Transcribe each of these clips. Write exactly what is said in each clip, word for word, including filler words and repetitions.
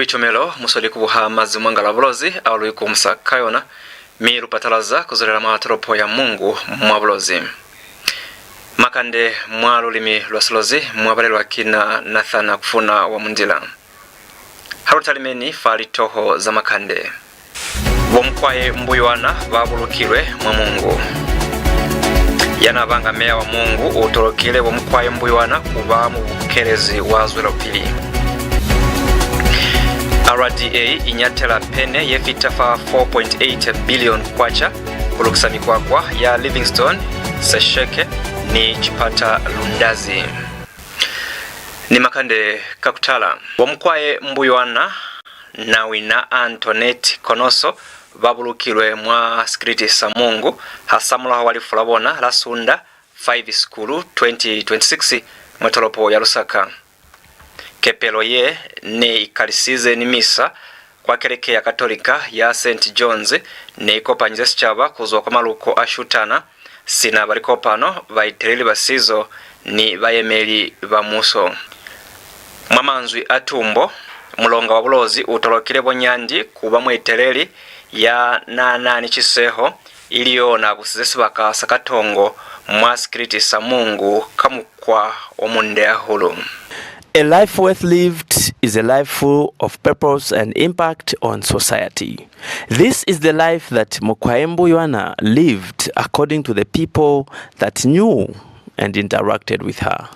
Buitumelo, mu sweli ku buha mazimumwangala a Bulozi ao lu ikumusa ka yona, mi lu patalaza ku zwelela mwa tolopo ya Mongu mwa Bulozi. Makande mwa lulimi lwa Silozi, mwa balelwa ki na Nathan Akufuna wa Mundila. Ha lu talimeni fa litoho za makande. Bo Mukwae Mbuywana ba bulukilwe mwa Mongu. Ya n'a banga meya wa Mongu u tolokile bo Mukwae Mbuywana ku ba mubukelezi wa zwelopili. R D A i ñatela pene ye fita fa four point eight billion kwacha ku lukisa mikwakwa ya Livingstone, Sesheke ni Chipata Lundazi. Ni makande ka ku tala. Bo Mukwae Mbuywana, Nawina Antoinette Konoso ba bulukilwe mwa sikiliti sa Mongu hasamulaho wa lifu la bona la Sunda five Sikulu twenty twenty-six mwa tolopo ya Lusaka. Kepelo ye ne i kalisize ni misa kwa keleke ya Katolika ya Saint John's, ne i kopanyize sicaba ku zwa kwa maluko a Shutana, sina ba likopano, baeteleli ba sizo, ni bayemeli ba muso. Mwa manzwi a Tumbo, mulonga wa Bulozi u tolokile bo Nyandi ku ba mueteleli ya n'a na ni ciseho, ili yo n'a busize sibaka sa Katongo mwa sikiliti sa Mongu ka mukwa o munde hahulu. A life worth lived is a life full of purpose and impact on society. This is the life that Mukwae Mbuywana lived according to the people that knew and interacted with her.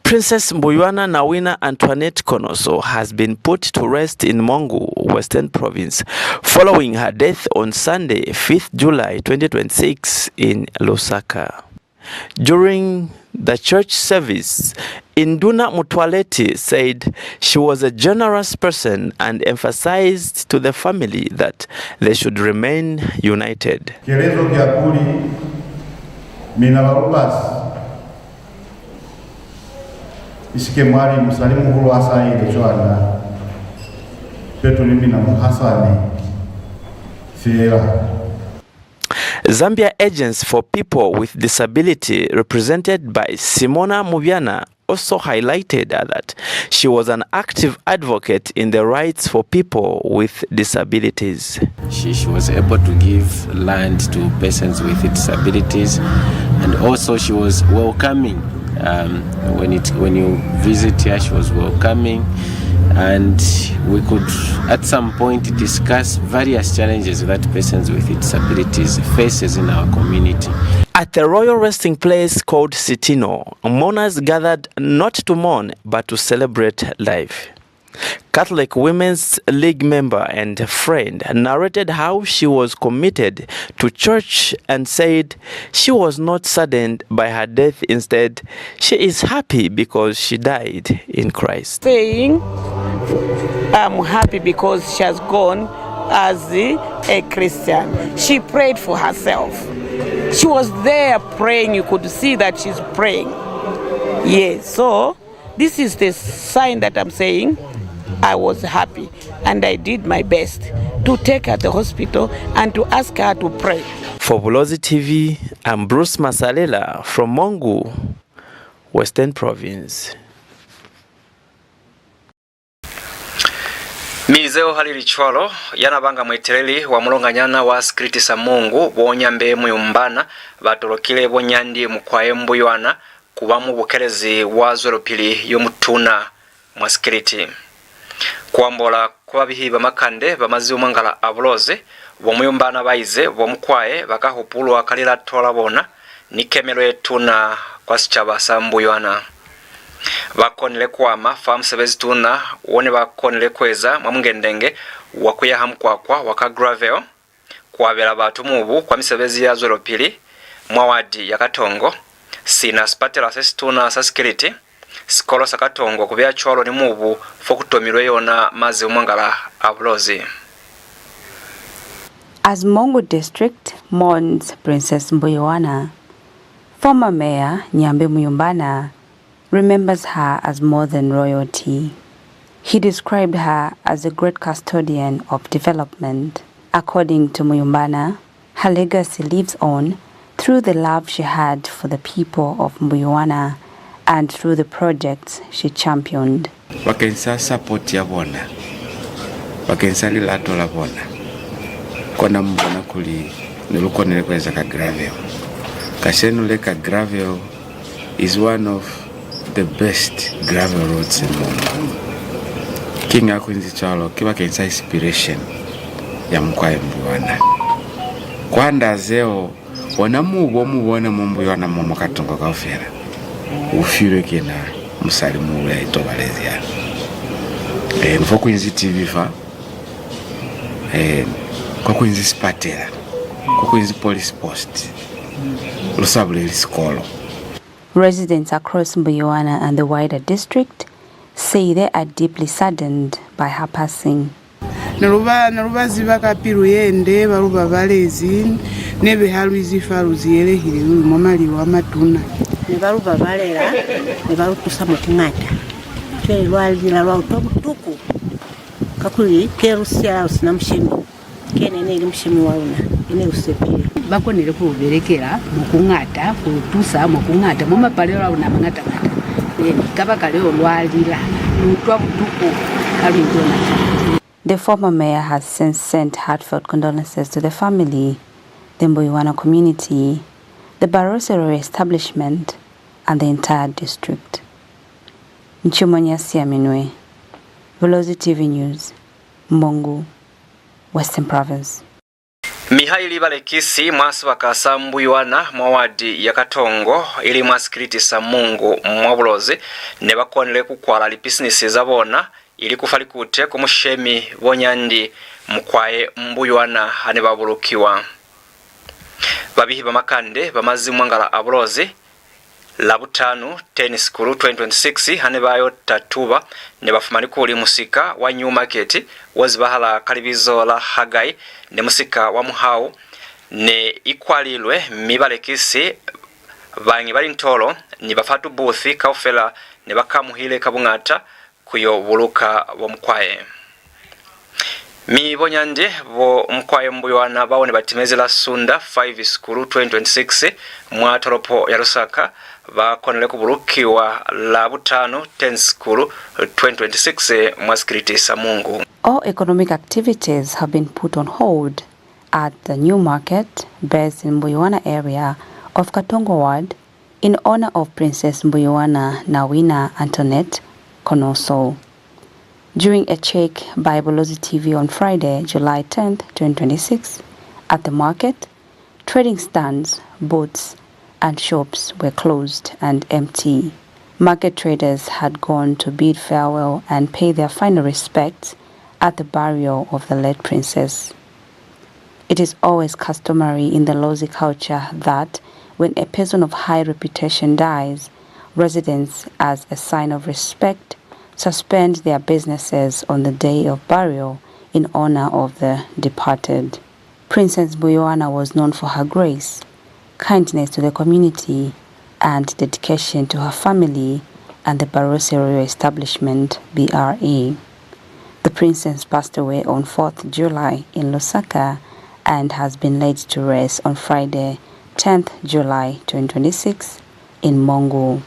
Princess Mbuywana Nawina Antoinette Konoso has been put to rest in Mongu, Western Province, following her death on Sunday, fifth July twenty twenty-six, in Lusaka. During the church service, Induna Mutwaleti said she was a generous person and emphasized to the family that they should remain united. Kelezo ki ya kuli, mina ba lubasi, isike mwali musali muhulu a sa ile cwana, peto ni mina mu hasane fela. Zambia Agency for People with Disability, represented by Simona Mubyana, also highlighted that she was an active advocate in the rights for people with disabilities. She, she was able to give land to persons with disabilities, and also she was welcoming. Um, when it, when you visit her, she was welcoming, and we could at some point discuss various challenges that persons with disabilities faces in our community. At the royal resting place called Sitino, mourners gathered not to mourn but to celebrate life. Catholic Women's League member and friend narrated how she was committed to church and said she was not saddened by her death. Instead, she is happy because she died in Christ. Saying, "I'm happy because she has gone as a Christian." She prayed for herself. She was there praying. You could see that she's praying. Yes, so this is the sign that I'm saying I was happy and I did my best to take her to the hospital and to ask her to pray. For Bulozi T V, I'm Bruce Masalela from Mongu, Western Province. Mi zeo ha li li cwalo, ya n'a banga mueteleli wa mulonganyana wa sikiliti sa Mongu, bo Nyambe Muyumbana, ba tolokile bo Nyandi Mukwae Mbuywana ku ba mubukelezi wa zwelopili yo mutuna mwa sikiliti. Ku ambola kwa babihi ba makande ba mazimumwangala a Bulozi, bo Muyumbana ba ize bo Mukwae ba ka hupulwa ka lilato la bona ni kemelo ye tuna kwa sicaba sa Mbuywana. Ba konile ku ama fa musebezi tuna wo ne ba konile ku eza mwa mungendenge wa ku yaha mukwakwa wa ka gravel, ku abela batu mubu kwa misebezi ya zwelopili mwa wadi ya Katongo, sina sipatela se situna sa sikiliti, sikolo sa Katongo, ku beya cwalo ni mubu fo ku tomilwe yona mazimumwangala a Bulozi. As Mongu District mourns Princess Mbuyuwana, former Mayor Nyambe Muyumbana remembers her as more than royalty. He described her as a great custodian of development. According to Muyumbana, her legacy lives on through the love she had for the people of Mbuyuwana and through the projects she championed. Bakeñisa support ya bona Bakeng sa lilato la bona, kona mu bona kuli ne lu konile ku eza ka gravel. Kacenu le ka gravel is one of the best gravel roads in Mongu. Kiñi ha ku inzi cwalo? Ki bakeng sa inspiration ya Mukwae Mbuywana. Kwanda zeo, ona mubu o mu bona mo Mbuywana mo mwa Katongo kaufela, u filwe ki na musali muhulu ya itobalezi ya. Eh, fo ku inzi T V fa, eh, kwa ku inzi sipatela, kwa ku inzi police post, lu sa buleli sikolo. Residents across Mbuyuwana and the wider district say they are deeply saddened by her passing. Ne lu ba, ne lu ba ziba ka pilu ye nde, ba lu babalezi, ne be ha lu izi fa lu ziyelehile luli mwa malilu a matuna. Ne ba lu babalela, ne ba lu tusa mo ku ñata. Cwale lwa lila lwa utwa butuku, kakuli ke lu siyala lu si na mushemi. Ke ne, ne li mushemi wa luna, ye ne lu sepile. Ba konile ku lu belekela mo ku ñata, ku lu tusa mo ku ñata, mwa mapalelo a luna a mañata-ñata. Ee, kabakala leo lwa lila, lu utwa butuku ka lu itonaza. The former mayor has since sent heartfelt condolences to the family, the Mbuyuwana community, the Barotse Royal establishment, and the entire district. Nchimwanya Siaminwe, Bulozi T V News, Mongu, Western Province. Mi ha ili balekisi mwa sibaka sa Mbuyuwana mwa wadi ya Katongo, ili mwa sikiliti sa Mongu mwa Bulozi, ne ba konile ku kwala lipisinisi za bona, ili ku fa likute ku mushemi bo Nyandi Mukwae Mbuyuwana ha ne ba bulukiwa. Babihi ba makande ba mazimwangala a Bulozi, Labutanu, ten Sikulu twenty twenty-six, ha ne ba yo tatuba, ne ba fumani kuli musika wa New Market, wo zibahala ka libizo la Haggai, ni musika wa Muhau, ne i kwalilwe, mi balekisi, bañi ba lintolo, ni ba fa tubuthi kaufela ne ba kamuhile ka buñata, ku yo buluka bo Mukwae. Mi bo Nyandi bo Mukwae Mbuyuwana bao ne ba timezi la Sunda five Sikulu twenty twenty-six mwa tolopo ya Lusaka, ba konile ku bulukiwa Labutanu ten Sikulu twenty twenty-six mwa sikiliti sa Mongu. All economic activities have been put on hold at the New Market, based in Mbuyuwana area of Katongo Ward, in honor of Princess Mbuyuwana Nawina Antoinette Konoso. During a check by Bulozi T V on Friday, July tenth, twenty twenty-six, at the market, trading stands, booths, and shops were closed and empty. Market traders had gone to bid farewell and pay their final respects at the burial of the late princess. It is always customary in the Lozi culture that when a person of high reputation dies, residents, as a sign of respect, suspend their businesses on the day of burial in honor of the departed. Princess Mbuyuwana was known for her grace, kindness to the community, and dedication to her family and the Barotse Royal Establishment, B R E. The princess passed away on fourth July in Lusaka and has been laid to rest on Friday, tenth July twenty twenty-six, in Mongu.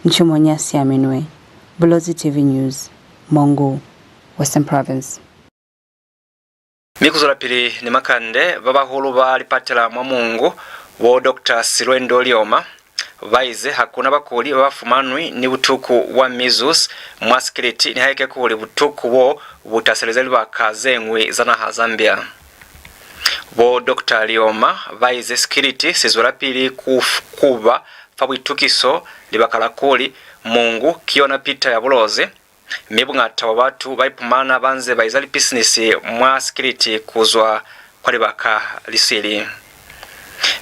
Nchimonya Siaminwe, Bulozi T V News, Mongu, Western Province. Mi ku zwelapili ni makande, ba bahulu ba lipatela mwa Mongu, bo Doctor Silwendo Lioma, ba ize hakuna bakuli ba ba fumanwi ni butuku bwa measles mwa sikiliti, nihaike kuli butuku bo bu taseleze libaka ze ñwi za naha Zambia. Bo Doctor Lioma ba ize sikiliti si zwelapili ku f-, ku ba fa buitukiso, libaka la kuli Mongu ki yona pita ya Bulozi, mi buñata bwa batu ba ipumana ba nze ba iza lipisinisi mwa sikiliti ku zwa kwa libaka li sili.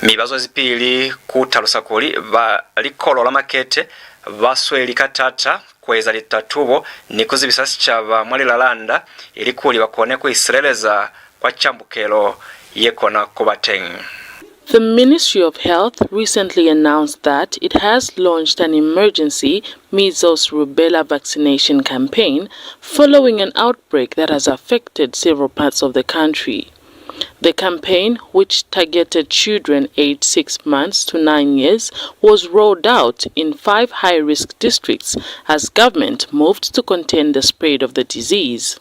Mi ba zwezipili ku talusa kuli ba likolo la makete ba sweli ka taata ku eza litatubo ni ku zibisa sicaba mwa lilalanda, ilikuli ba kone ku isileleza kwa cambukelo ye kona ku ba teñi. The Ministry of Health recently announced that it has launched an emergency measles rubella vaccination campaign following an outbreak that has affected several parts of the country. The campaign, which targeted children aged six months to nine years, was rolled out in five high-risk districts as government moved to contain the spread of the disease.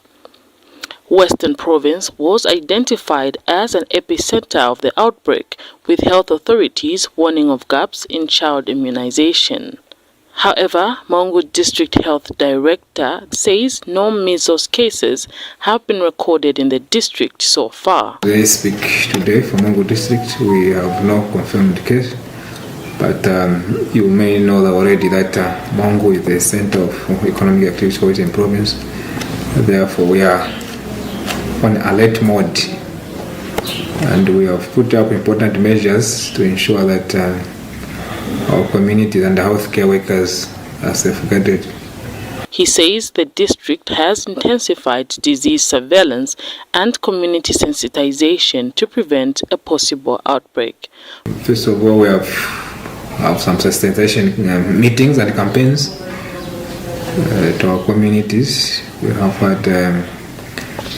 Western Province was identified as an epicenter of the outbreak, with health authorities warning of gaps in child immunization. However, Mongu District Health Director says no measles cases have been recorded in the district so far. They speak today for Mongu District. We have no confirmed case, but, um, you may know already that, uh, Mongu is the center of economic activity for Western Province. Therefore, we are on alert mode, and we have put up important measures to ensure that, uh, our communities and healthcare workers are safeguarded. He says the district has intensified disease surveillance and community sensitization to prevent a possible outbreak. First of all, we have, have some sensitization, um, meetings and campaigns, uh, to our communities. We have had, um,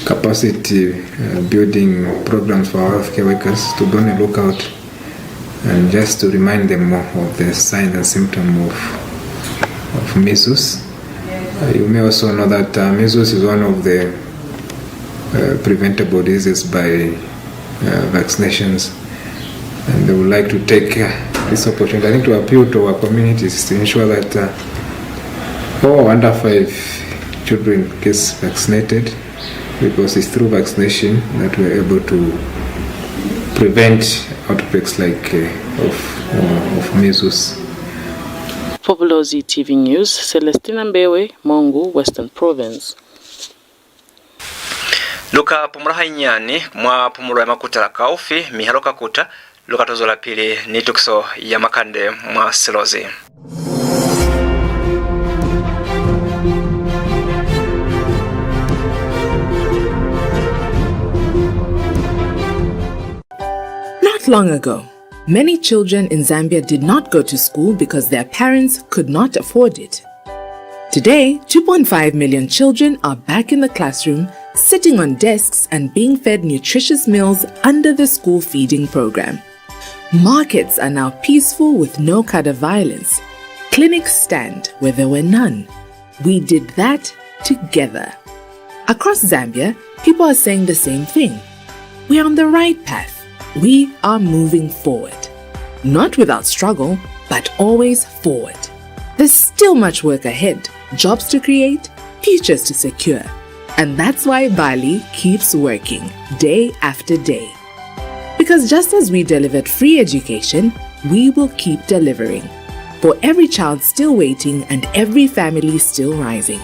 capacity, uh, building programs for our healthcare workers to be on the lookout and just to remind them of the signs and symptoms of, of measles. Uh, you may also know that, uh, measles is one of the, uh, preventable diseases by, uh, vaccinations. And they would like to take, uh, this opportunity, I think, to appeal to our communities to ensure that, uh, all under five children gets vaccinated, because it's through vaccination that we are able to prevent outbreaks like, uh, of, uh, of measles. For Bulozi T V News, Celestina Mbewe, Mongu, Western Province. Lu ka pumula hanyinyani mwa pumulo ya makuta la kaufi, mi ha lu ka kuta, lu ka to zwelapili ni tukiso ya makande mwa Silozi. Not long ago, many children in Zambia did not go to school because their parents could not afford it. Today, two point five million children are back in the classroom, sitting on desks and being fed nutritious meals under the school feeding program. Markets are now peaceful with no cadre violence. Clinics stand where there were none. We did that together. Across Zambia, people are saying the same thing. We are on the right path. We are moving forward. Not without struggle, but always forward. There's still much work ahead, jobs to create, futures to secure. And that's why Bali keeps working day after day. Because just as we delivered free education, we will keep delivering for every child still waiting and every family still rising.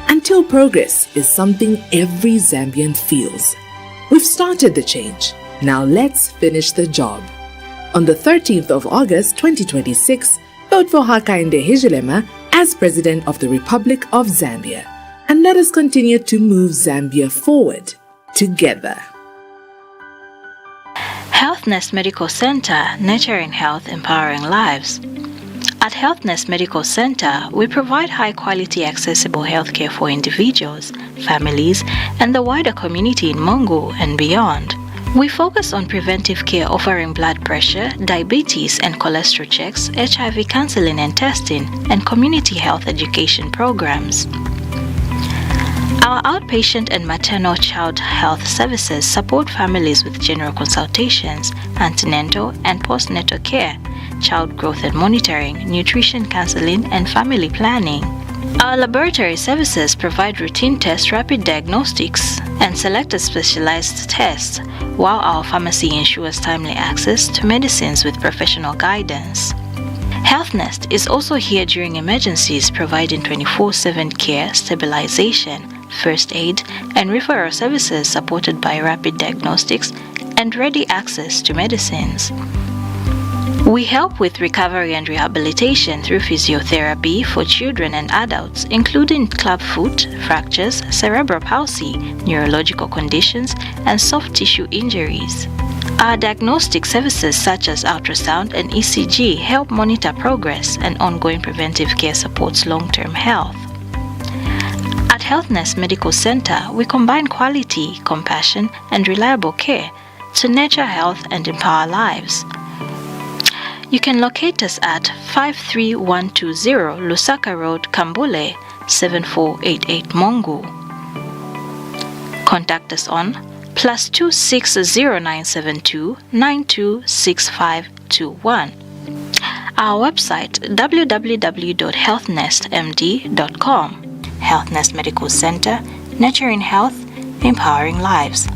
Until progress is something every Zambian feels. We've started the change. Now let's finish the job. On the thirteenth of August twenty twenty-six, vote for Hakainde Hichilema as President of the Republic of Zambia. And let us continue to move Zambia forward together. Health Nest Medical Center, nurturing health, empowering lives. At Health Nest Medical Center, we provide high-quality, accessible healthcare for individuals, families, and the wider community in Mongu and beyond. We focus on preventive care, offering blood pressure, diabetes, and cholesterol checks, H I V counseling and testing, and community health education programs. Our outpatient and maternal child health services support families with general consultations, antenatal and postnatal care, child growth and monitoring, nutrition counseling, and family planning. Our laboratory services provide routine tests, rapid diagnostics, and selected specialized tests, while our pharmacy ensures timely access to medicines with professional guidance. Health Nest is also here during emergencies, providing twenty-four seven care, stabilization, first aid, and referral services supported by rapid diagnostics and ready access to medicines. We help with recovery and rehabilitation through physiotherapy for children and adults, including clubfoot, fractures, cerebral palsy, neurological conditions, and soft tissue injuries. Our diagnostic services such as ultrasound and E C G help monitor progress, and ongoing preventive care supports long-term health. At Health Nest Medical Center, we combine quality, compassion, and reliable care to nurture health and empower lives. You can locate us at five three one two zero Lusaka Road, Kambule, seven four eight eight Mongu. Contact us on plus two six zero nine seven two nine two six five two one. Our website, w w w dot health nest m d dot com. Health Nest Medical Center, nurturing health, empowering lives.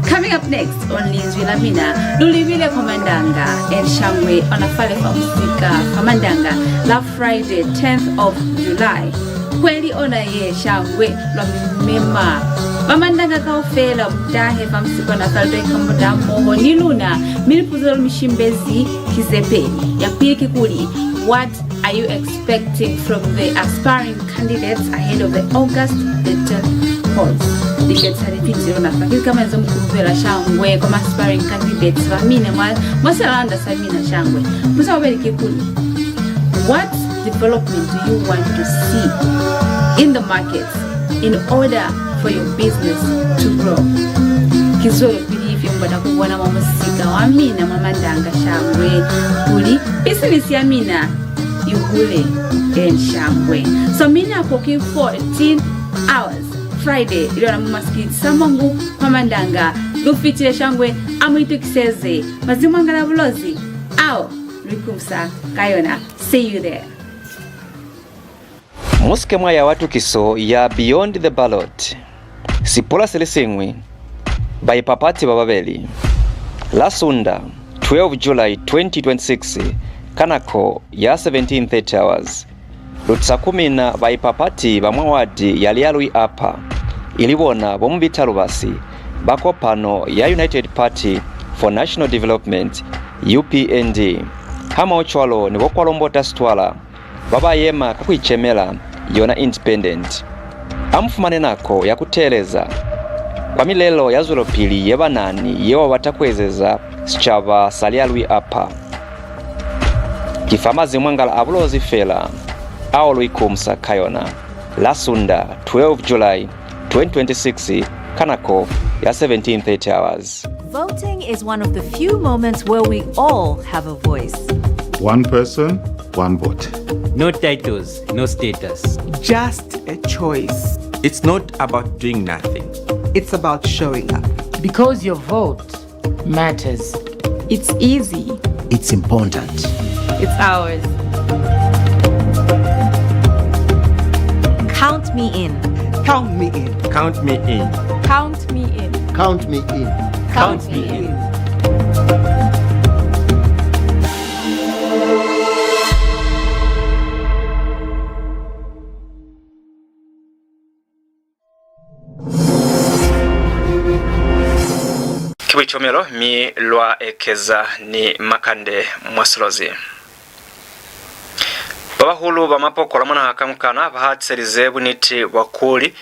Coming up next on Linzwi la Mina, lu libile kwa Mandanga and Shangwe ona fale fa musika fa Mandanga la Friday, tenth of July. Kweli ona ye shangwe lwa mi mema. Ba Mandanga kaufela mu tahe fa musipana fa lu to ikambuta hamoho ni luna, mi lipuzo lu mi shimbezi ki ze peli. Ya pili kikuli, what are you expecting from the aspiring candidates ahead of the August the tenth polls? Liketisa lifiti lona fa kili kama ezo mukubela shangwe kwa ma aspiring candidates ba mina mwa, mwa silanda sa mina shangwe. Musa wa beli kikuli, what development do you want to see in the markets in order for your business to grow? Ki zwelopili ifi mu bata ku bona mwa musika wa mina mwa Mandanga shangwe kuli business ya mina i hule and shangwe? So mina for ki fourteen hours Friday, ili ona mwa sikiliti sa Mongu kwa Mandanga. Lu fitile shangwe, a mu itukiseze. Mazimwangala Bulozi, ao lu ikumsa ka yona. See you there. Mu si ke mwa ya wa tukiso ya Beyond the Ballot. Sipula si li siñwi, baipapati ba babeli. La Sunda, twelve July twenty twenty-six, ka nako ya seventeen thirty hours, lu tisa ku mina baipapati ba mwa wadi ya Lialui Upper, ili bona bo Mubita Lubasi, ba kopano ya United Party for National Development, U P N D, hamohocwalo ni bo Kwalombota Sitwala, ba ba yema ka ku icemela yona independent. A mu fumane nako ya ku teeleza kwa milelo ya zwelopili ye ba na ni yeo ba bata ku ezeza sicaba sa Lialui Upper. Ki fa mazimwangala a Bulozi fela ao lu ikumusa ka yona, la Sunda, twelve July twenty twenty-six, ka nako ya seventeen thirty hours. Voting is one of the few moments where we all have a voice. One person, one vote. No titles, no status. Just a choice. It's not about doing nothing. It's about showing up. Because your vote matters. It's easy. It's important. It's ours. Count me in. Count me in. Count me in. Count me in. Count me in. Count me in. Ki buicomelo, mi lwa ekeza ni makande mwa Silozi. Ba bahulu ba mapokola mwa naha kamukana ba hatiselize buniti bwa kuli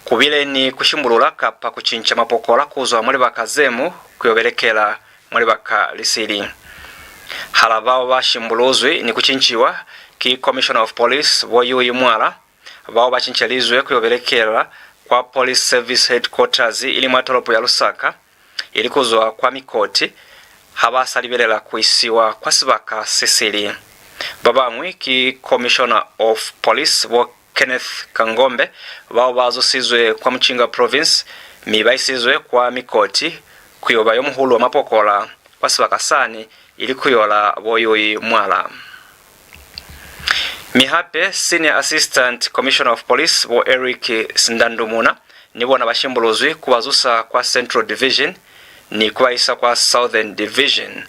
ku bile ni ku shimbulula kapa ku cinca mapokola ku zwa mwa libaka ze mu ku yo belekela mwa libaka li sili. Hala bao ba shimbuluzwi ni ku cinciwa ki Commissioner of Police bo Yuyi Mwala, bao ba cincelizwe ku yo belekela kwa Police Service Headquarters ili mwa tolopo ya Lusaka, ili ku zwa kwa mikoti, ha ba sa libelela ku isiwa kwa sibaka se sili. Ba bañwi ki Commissioner of Police bo Kenneth Kangombe, bao ba zusizwe kwa Muchinga Province, mi ba isizwe kwa mikoti ku yo ba yo muhulu wa mapokola kwa sibaka sani, ili ku yola bo Yuyi Mwala. Mi hape, Senior Assistant Commissioner of Police bo Eric Sindandumuna ni bona ba shimbuluzwi ku ba zusa kwa Central Division ni ku ba isa kwa Southern Division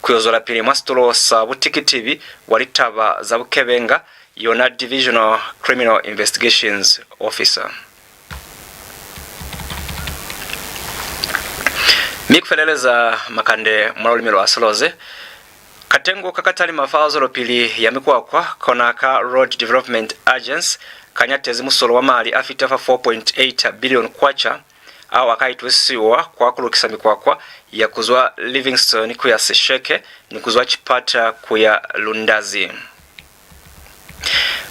ku yo zwelapili mwa situlo sa butikitibi bwa litaba za bukebenga, yona Divisional Criminal Investigations Officer. Mi ku feleleza makande mwa lulimi lwa Silozi. Katengo ka ka talima fa zwelopili ya mikwakwa, kona ka Road Development Agency, ka nyatezi musolo wa mali a fita fa four point eight billion kwacha, ao a ka itusisiwa kwa ku lukisa mikwakwa ya ku zwa Livingstone ku ya Sesheke ni ku zwa Chipata ku ya Lundazi.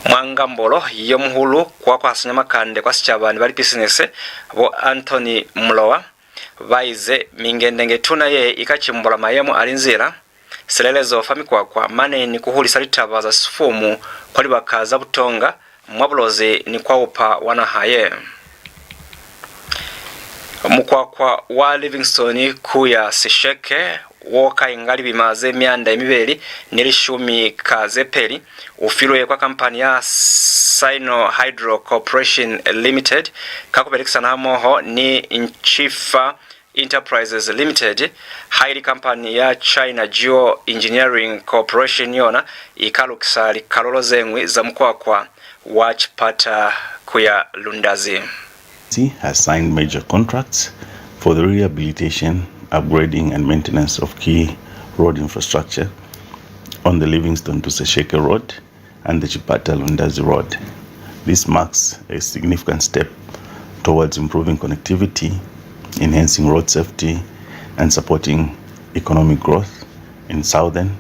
Mwa ngambolo yo muhulu kwa ku hasanya makande kwa sicaba ni ba lipisinese, bo Anthony Mulowa, ba ize mingendengetuna ye i ka cimbula mayemo a linzila, silelezo fa mikwakwa, mane ni ku hulisa litaba za sifumu kwa libaka za butonga mwa Bulozi ni kwa upa wa naha ye. Mukwakwa wa Livingstone ku ya Sesheke, wo ka inga libima ze mianda ye mibeli ni lishumi ka ze peli, u filwe kwa kampani ya Sinohydro Corporation Limited ka ku belekisana hamoho ni Nchifa Enterprises Limited, ha ili kampani ya China Geo Engineering Corporation yona i ka lukisa likalulo ze ñwi za mukwakwa wa Chipata ku ya Lundazi. Has signed major contracts for the rehabilitation, upgrading and maintenance of key road infrastructure on the Livingstone to Sesheke Road and the Chipata Lundazi Road. This marks a significant step towards improving connectivity, enhancing road safety, and supporting economic growth in southern,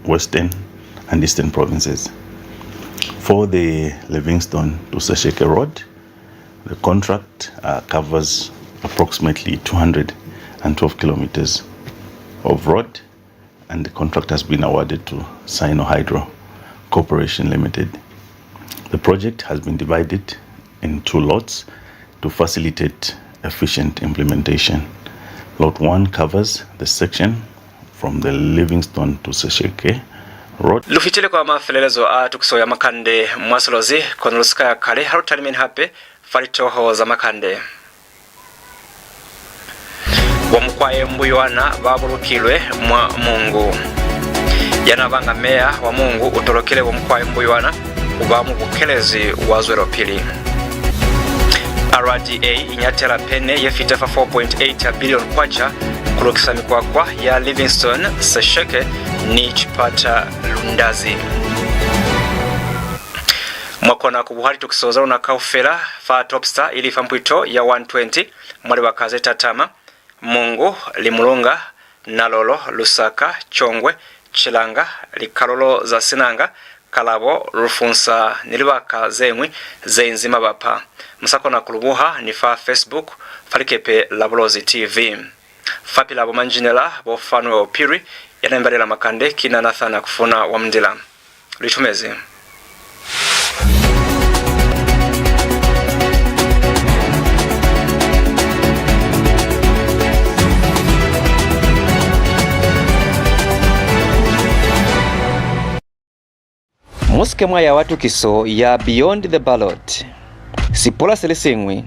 western, and eastern provinces. For the Livingstone to Sesheke Road, the contract, uh, covers approximately two hundred and twelve kilometers of road, and the contract has been awarded to Sinohydro Corporation Limited. The project has been divided in two lots to facilitate efficient implementation. Lot one covers the section from the Livingstone to Sesheke Road. Lu fitile kwa mafelelezo a tukiso ya makande mwa Silozi, kono lu si ka ya kale, ha lu talimeni hape fa litoho za makande. Bo Mukwae Mbuywana ba bulukilwe mwa Mungu. Ya n'a banga meya wa Mungu u tolokile bo Mukwae Mbuywana ku ba mubukelezi wa zwelopili. R D A i ñatela pene ye fita fa four point eight ya billion kwacha ku lukisa mikwakwa ya Livingstone, Sesheke ni Chipata Lundazi. Mwa kona ku buha litukiso za luna kaufela fa Topstar, ili fa mpwito ya one twenty, mwa libaka ze tatama: Mungu, Limulunga, Nalolo, Lusaka, Chongwe, Chilanga, likalulo za Senanga, Kalabo, Lufunsa ni libaka ze ñwi ze inzi mabapa. Mu sa kona ku lu buha ni fa Facebook, fa likepe la Bulozi T V. Fapil'a bo manjinela, bo Fanuel Phiri, ya na mi balela makande ki na Nathan Akufuna wa Mundila. Lu itumezi. Mu si ke mwa ya wa tukiso ya Beyond the Ballot. Sipula se li siñwi.